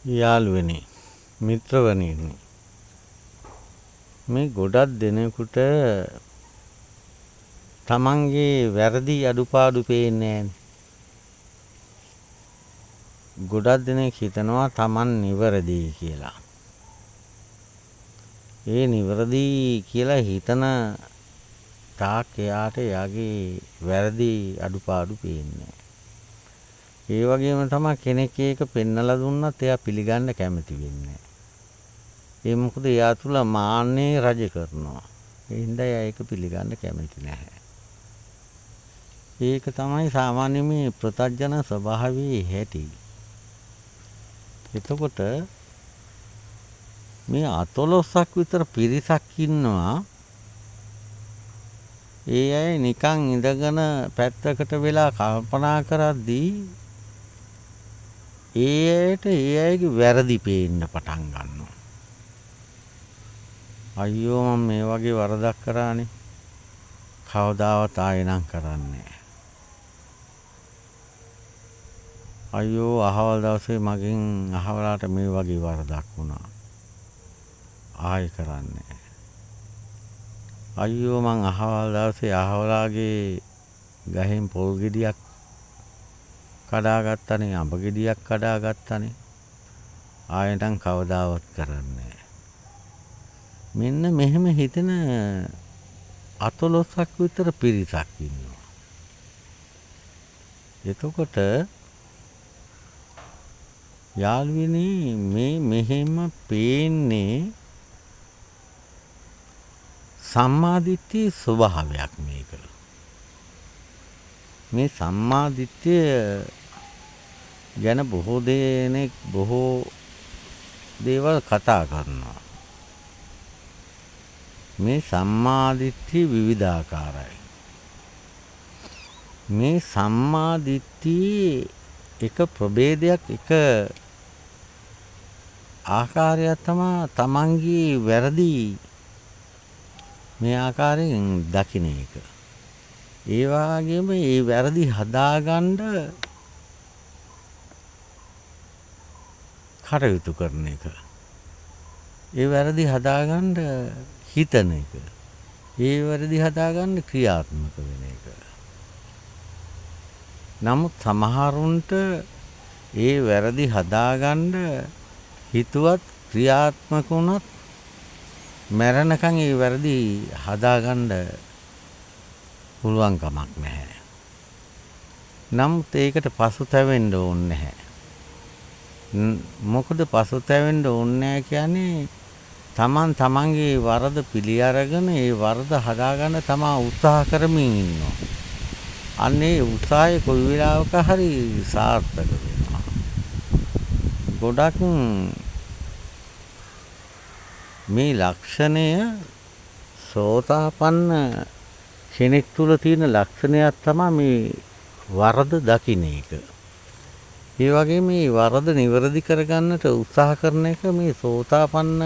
යාළුවනි, මිත්‍රවනි, මේ ගොඩක් දෙනෙකුට තමන්ගේ වැරදි අඩුපාඩු පේන්නේ නෑනේ. ගොඩක් දෙනෙක් හිතනවා තමන් නිවැරදි කියලා. ඒ නිවැරදි කියලා හිතන තාක් එයාට එයාගේ වැරදි අඩුපාඩු පේන්නේ නෑ. ඒ වගේම තමයි කෙනෙක් ඒක පෙන්නලා දුන්නත් එයා පිළිගන්න කැමති වෙන්නේ නෑ. ඒ මොකද එයා තුල මාන්නේ රජ කරනවා. ඒ හින්දා එයා ඒක පිළිගන්න කැමති නැහැ. ඒක තමයි සාමාන්‍ය මේ ප්‍රතඥ ස්වභාවයේ හැටි. එතකොට මේ 14ක් විතර පිරිසක් ඉන්නවා. ඒ අය නිකන් ඉඳගෙන පැත්තකට වෙලා කල්පනා කරද්දී ඒ අයට ඒ අයගේ වැරදි පේන්න පටන් ගන්නවා. අයියෝ මම මේ වගේ වරදක් කරානේ, කවදාවත් ආයෙ නම් කරන්නේ නෑ. අයියෝ අහවල් දවසේ මගෙන් අහවලාට මේ වගේ වරදක් වුණා, ආයෙ කරන්නේ නෑ. අයියෝ මං අහවල් දවසේ අහවලාගේ ගහෙන් පොල් ගෙඩියක් කඩාගත්තනේ, අඹ ගෙඩියක් කඩාගත්තනේ, ආයෙ නම් කවදාවත් කරන්නේ නෑ. මෙන්න මෙහෙම හිතෙන 14ක් විතර පිරිසක් ඉන්නවා. එතකොට යාළුවනි, මේ මෙහෙම පේන්නේ සම්මාදිට්ඨියේ ස්වභාවයක් මේක. මේ සම්මාදිට්ඨිය ගැන බොහෝ දෙනෙක් බොහෝ දේවල් කතා කරනවා. මේ සම්මාදිට්ඨිය විවිධාකාරයි. මේ සම්මාදිට්ඨියේ එක ප්‍රභේදයක්, එක ආකාරයක් තමා තමන්ගේ වැරදි මේ ආකාරයෙන් දකින එක. ඒ වගේම ඒ වැරදි හදාගන්න කටයුතු කරන එක. ඒ වැරදි හදාගන්න හිතන එක. ඒ වැරදි හදාගන්න ක්‍රියාත්මක වෙන එක. නමුත් සමහරුන්ට ඒ වැරදි හදාගන්න හිතුවත් ක්‍රියාත්මක වුණත් මැරෙනකන් ඒ වැරදි හදාගන්න පුළුවන් කමක් නැහැ. නමුත් ඒකට පසුතැවෙන්න ඕනේ නැහැ. මොකද පසුතැවෙන්න ඕනේ නැහැ කියන්නේ තමන් තමන්ගේ වරද පිළි අරගෙන ඒ වරද හදාගන්න තමා උත්සාහ කරමින් ඉන්නවා. අන්න ඒ උත්සාහය කොයි වෙලාවක හරි සාර්ථක වෙනවා. ගොඩක් මේ ලක්ෂණය සෝතාපන්න කෙනෙක් තුල තියෙන ලක්ෂණයක් තමයි මේ වරද දකින්න එක. ඒ වගේම මේ වරද නිවැරදි කරගන්නට උත්සාහ කරන එක මේ සෝතාපන්න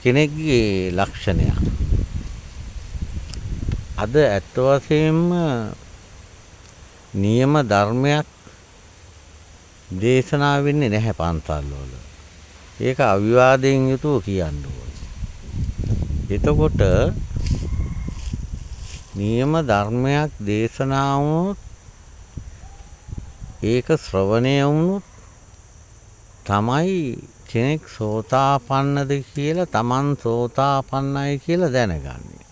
කෙනෙක්ගේ ලක්ෂණයක්. අද ඇත්ත වශයෙන්ම නියම ධර්මයක් දේශනා වෙන්නේ නැහැ පන්සල් වල. ඒක අවිවාදයෙන් යුතුව කියන්න ඕනේ. එතකොට නියම ධර්මයක් දේශනා වුණොත්, ඒක ශ්‍රවණය වුණොත් තමයි කෙනෙක් සෝතාපන්නද කියලා, තමන් සෝතාපන්නයි කියලා දැනගන්නේ.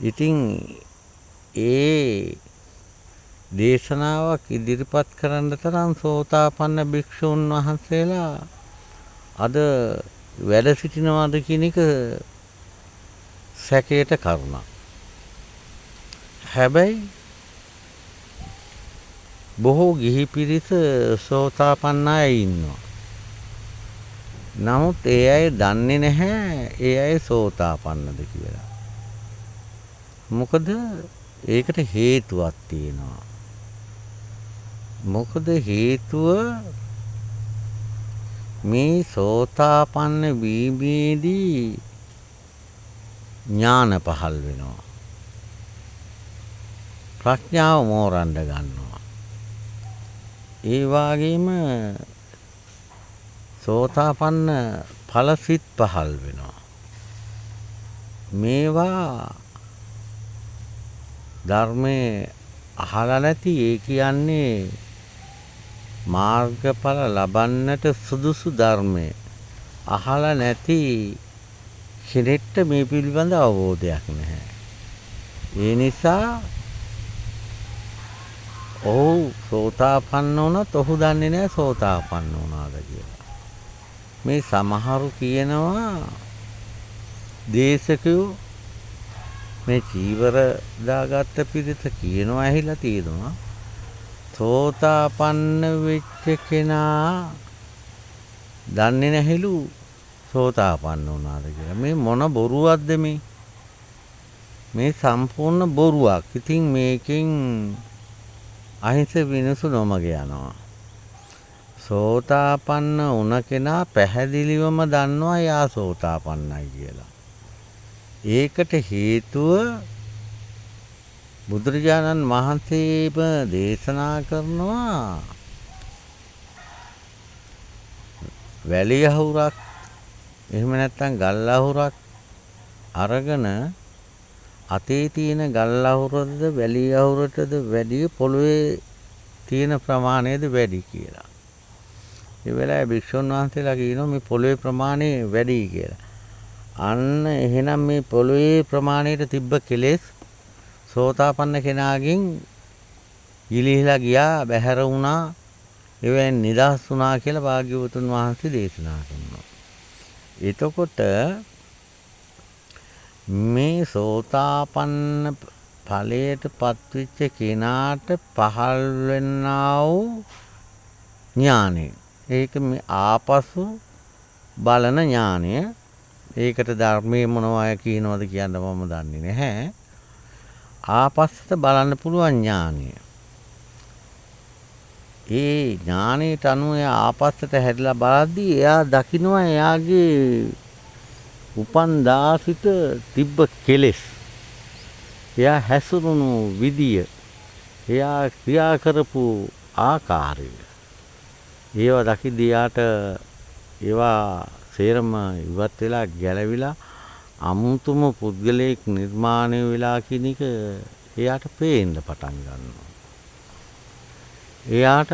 ඉතින් ඒ දේශනාවක් ඉදිරිපත් කරන්න තරම් සෝතාපන්න භික්ෂූන් වහන්සේලා අද වැඩ සිටිනවාද කියන එක සැකයට කරුණක්. හැබැයි බොහෝ ගිහි පිරිස සෝතාපන්න අය ඉන්නවා. නමුත් ඒ අය දන්නේ නැහැ ඒ අය සෝතාපන්නද කියලා. මොකද ඒකට හේතුවක් තියෙනවා. මොකද හේතුව මේ සෝතාපන්න වීමේදී ඥාන පහළ වෙනවා. ප්‍රඥාව මෝරන්න ගන්නවා. ඒ වගේම සෝතාපන්න ඵල සිත් පහළ වෙනවා. මේවා ධර්මයේ අහලා නැති, ඒ කියන්නේ මාර්ගඵල ලබන්නට සුදුසු ධර්මය අහලා නැති කෙනෙක්ට මේ පිළිබඳ අවබෝධයක් නැහැ. ඒ නිසා ඔහු සෝතාපන්න වුණත් ඔහු දන්නේ නැහැ සෝතාපන්න වුණාද කියලා. මේ සමහරු කියනවා දේශකයෝ මේ චීවර දාගත්ත පිරිස කියනවා ඇහිලා තියෙනවා, සෝතාපන්න වෙච්ච කෙනා දන්නේ නැහිලු සෝතාපන්න වුණාද කියලා. මේ මොන බොරුවක්ද මේ? මේ සම්පූර්ණ බොරුවක්. ඉතින් මේකෙන් අහිංසක මිනිස්සු නොමග යනවා. සෝතාපන්න වුණ කෙනා පැහැදිලිවම දන්නවා එයා සෝතාපන්නයි කියලා. ඒකට හේතුව බුදුරජාණන් වහන්සේම දේශනා කරනවා වැලි අහුරක් එහෙම නැත්නම් ගල් අහුරක් අරගෙන අතේ තියෙන ගල් අහුරද වැලි අහුරටද වැඩි පොළවේ තියෙන ප්‍රමාණයද වැඩි කියලා. ඒ වෙලාවේ භික්ෂුන් වහන්සේලා කියනවා මේ පොළවේ ප්‍රමාණය වැඩි කියලා. අන්න එහෙනම් මේ පොළවේ ප්‍රමාණයට තිබ්බ කෙලෙස් සෝතාපන්න කෙනාගෙන් ගිලිහිලා ගියා, බැහැර වුණා, එවෙන් නිදහස් වුණා කියලා භාග්‍යවතුන් වහන්සේ දේශනා කරනවා. එතකොට මේ සෝතාපන්න ඵලයට පත්වෙච්ච කෙනාට පහළ වෙන්නා වූ ඥානය, ඒක මේ ආපසු බලන ඥානය. ඒකට ධර්මයේ මොනවා කියනවද කියන්න මම දන්නේ නැහැ. ආපස්සට බලන්න පුළුවන් ඥානය. ඒ ඥානයට අනුව එයා ආපස්සට හැරිලා බලද්දී එයා දකිනවා එයාගේ උපන් දා සිට තිබ්බ කෙලෙස්, එයා හැසිරුණු විදිය, එයා ක්‍රියා කරපු ආකාරය, ඒවා දකිද්දී එයාට ඒවා සේරම ඉවත් වෙලා ගැලවිලා අමුතුම පුද්ගලයෙක් නිර්මාණය වෙලා කියන එක එයාට පේන්න පටන් ගන්නවා. එයාට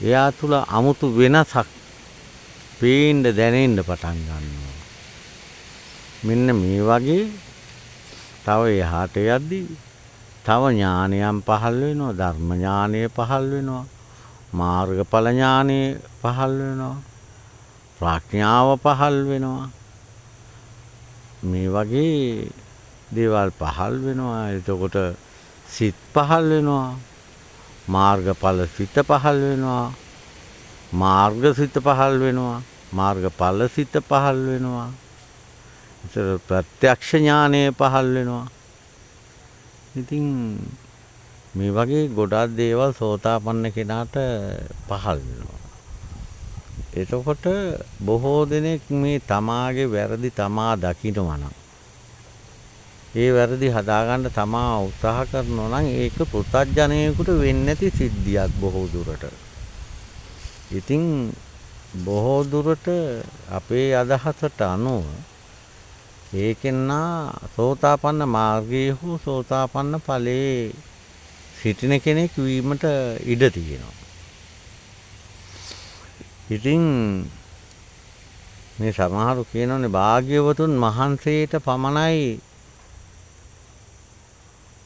එයා තුල අමුතු වෙනසක් පේන්න දැනෙන්න පටන් ගන්නවා. මෙන්න මේ වගේ තව එහාට යද්දී තව ඥානයන් පහළ වෙනවා. ධර්ම ඥානය පහළ වෙනවා, මාර්ගඵල ඥානය පහළ වෙනවා, ප්‍රඥාව පහළ වෙනවා. මේ වගේ දේවල් පහළ වෙනවා. එතකොට සිත් පහළ වෙනවා, මාර්ගඵල සිත පහළ වෙනවා, මාර්ග සිත පහළ වෙනවා, මාර්ගඵල සිත පහළ වෙනවා, ඒතර ප්‍රත්‍යක්ෂ ඥානය පහළ වෙනවා. ඉතින් මේ වගේ ගොඩාක් දේවල් සෝතාපන්න කෙනාට පහළ වෙනවා. එතකොට බොහෝ දෙනෙක් මේ තමාගේ වැරදි තමා දකිනවා නම්, ඒ වැරදි හදාගන්න තමා උත්සාහ කරනවා නම් ඒක පෘථග්ජනයෙකුට වෙන්නේ නැති සිද්ධියක් බොහෝ දුරට. ඉතින් බොහෝ දුරට අපේ අදහසට අනුව ඒකෙන්නා සෝතාපන්න මාර්ගයේ හෝ සෝතාපන්න ඵලයේ සිටින කෙනෙක් වීමට ඉඩ තියෙනවා. ඉතින් මේ සමහරු කියනෝනේ භාග්‍යවතුන් වහන්සේට පමණයි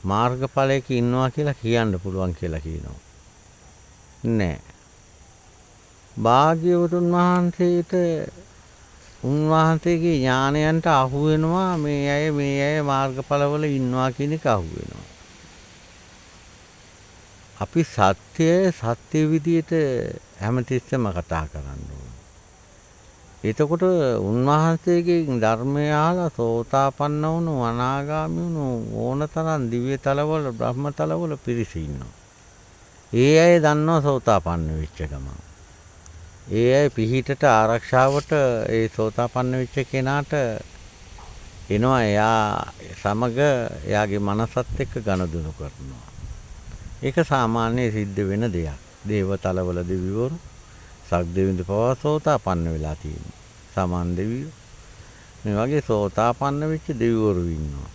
මාර්ගඵලයක ඉන්නවා කියලා කියන්න පුළුවන් කියලා කියනවා. නෑ. භාග්‍යවතුන් වහන්සේට උන්වහන්සේගේ ඥානයන්ට අහු වෙනවා මේ අය මාර්ගඵලවල ඉන්නවා කියන එක අහු වෙනවා. අපි සත්‍යය සත්‍ය විදියට හැමතිස්සෙම කතා කරන්න ඕනේ. එතකොට උන්වහන්සේගෙන් ධර්මය අහලා සෝතාපන්න වුණු අනාගාමී වුණු ඕනතරම් දිව්‍ය තලවල බ්‍රහ්ම තලවල පිරිස ඉන්නවා. ඒ අය දන්නවා සෝතාපන්න වෙච්ච ගමන්. ඒ අය පිහිටට ආරක්ෂාවට ඒ සෝතාපන්න වෙච්ච කෙනාට එනවා. එයා සමග එයාගේ මනසත් එක්ක ගනුදෙනු කරනවා. ඒක සාමාන්‍ය සිද්ධ වෙන දෙයක්. දේව තලවල දෙවිවරු සක් දෙවිඳු පවා සෝතාපන්න වෙලා තියෙනවා. සමන් දෙවියෝ මේ වගේ සෝතාපන්න වෙච්ච දෙවිවරු ඉන්නවා.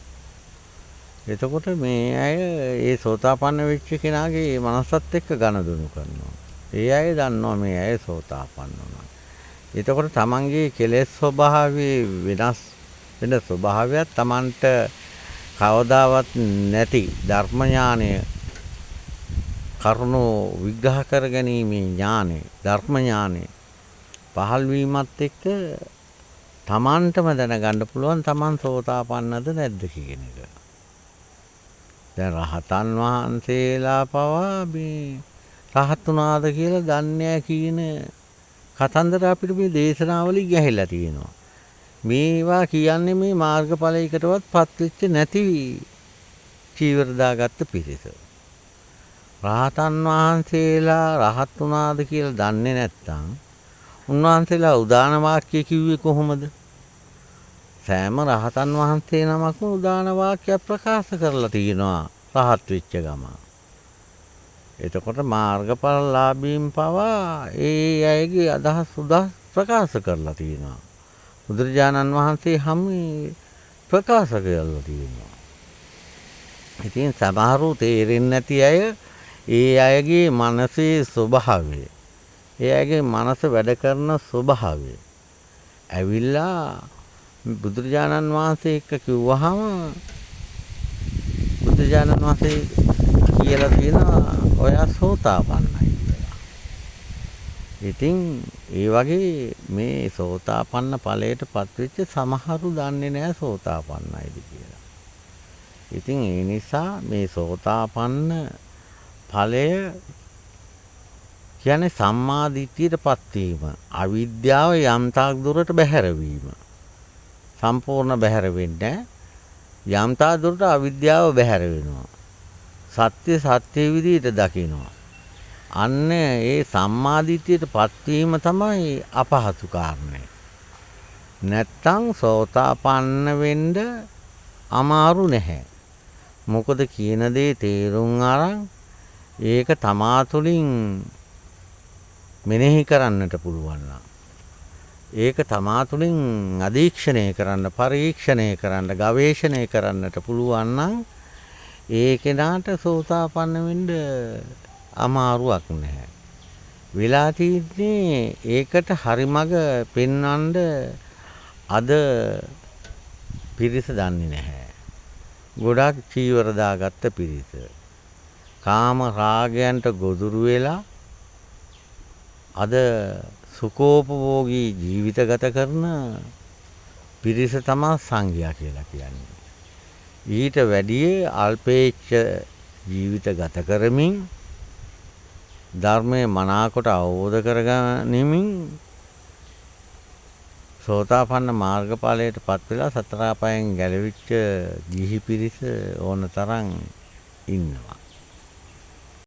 එතකොට මේ අය ඒ සෝතාපන්න වෙච්ච කෙනාගේ මනසත් එක්ක ගනුදෙනු කරනවා. ඒ අය දන්නවා මේ අය සෝතාපන්න වුණා. එතකොට තමන්ගේ කෙලෙස් ස්වභාවයේ වෙනස් වෙන ස්වභාවයක් තමන්ට කවදාවත් නැති ධර්ම ඥානය කරුණු විග්‍රහ කර ගැනීමේ ඥානය ධර්ම ඥානය පහළ වීමත් එක්ක තමන්ටම දැනගන්න පුළුවන් තමන් සෝතාපන්නද නැද්ද කියන එක. දැන් රහතන් වහන්සේලා පවා මේ රහත් වුණාද කියලා දන්නේ නැහැ කියන කතන්දර අපිට මේ දේශනාවලින් ඇහිලා තියෙනවා. මේවා කියන්නේ මේ මාර්ගඵලයකටවත් පත් වෙච්ච නැති චීවර දාගත්ත පිරිස. රහතන් වහන්සේලා රහත් වුණාද කියලා දන්නේ නැත්නම් උන්වහන්සේලා උදාන වාක්‍ය කිව්වේ කොහොමද? සෑම රහතන් වහන්සේ නමක්ම උදාන වාක්‍ය ප්‍රකාශ කරලා තියෙනවා රහත් වෙච්ච ගමන්. එතකොට මාර්ගඵලලාභීන් පවා ඒ අයගේ අදහස් උදහස් ප්‍රකාශ කරලා තියෙනවා. බුදුරජාණන් වහන්සේ හැම ප්‍රකාශ කරලා තියෙනවා. ඉතින් සමහරු තේරෙන්නේ නැති අය ඒ අයගේ මනසේ ස්වභාවය, ඒ අයගේ මනස වැඩ කරන ස්වභාවය ඇවිල්ලා බුදුරජාණන් වහන්සේ එක්ක කිව්වහම බුදුරජාණන් වහන්සේ කියලා තියෙනවා ඔයා සෝතාපන්නයි කියලා. ඉතින් ඒ වගේ මේ සෝතාපන්න ඵලයට පත්වෙච්ච සමහරු දන්නේ නැහැ සෝතාපන්නයිද කියලා. ඉතින් ඒ නිසා මේ සෝතාපන්න ඵලය කියන්නේ සම්මා දිට්ඨියට පත්වීම, අවිද්‍යාව යම් තාක් දුරට බැහැර වීම. සම්පූර්ණ බැහැර වෙන්නේ යම් තාක් දුරට අවිද්‍යාව බැහැර වෙනවා. සත්‍ය සත්‍ය විදිහට දකිනවා. අන්න ඒ සම්මා දිට්ඨියට පත්වීම තමයි අපහසු කාරණය. නැත්තම් සෝතාපන්න වෙන්න අමාරු නැහැ. මොකද කියන දේ තේරුම් අරන් ඒක තමා තුළින් මෙනෙහි කරන්නට පුළුවන් නම්, ඒක තමා තුළින් අධීක්ෂණය කරන්න, පරීක්ෂණය කරන්න, ගවේෂණය කරන්නට පුළුවන් නම් ඒ කෙනාට සෝතාපන්න වෙන්න අමාරුවක් නැහැ. වෙලා තියෙන්නේ ඒකට හරි මඟ පෙන්වන්න අද පිරිස දන්නේ නැහැ. ගොඩක් චීවර දාගත්ත පිරිස කාම රාගයන්ට ගොදුරු වෙලා අද සුඛෝපභෝගී ජීවිත ගත කරන පිරිස තමයි සංඝයා කියලා කියන්නේ. ඊට වැඩිය අල්පේච්ඡ ජීවිත ගත කරමින් ධර්මය මනාකොට අවබෝධ කරගනිමින් සෝතාපන්න මාර්ගඵලයට පත් වෙලා සතර අපායන් ගැලවිච්ච ගිහි පිරිස ඕන තරම් ඉන්නවා.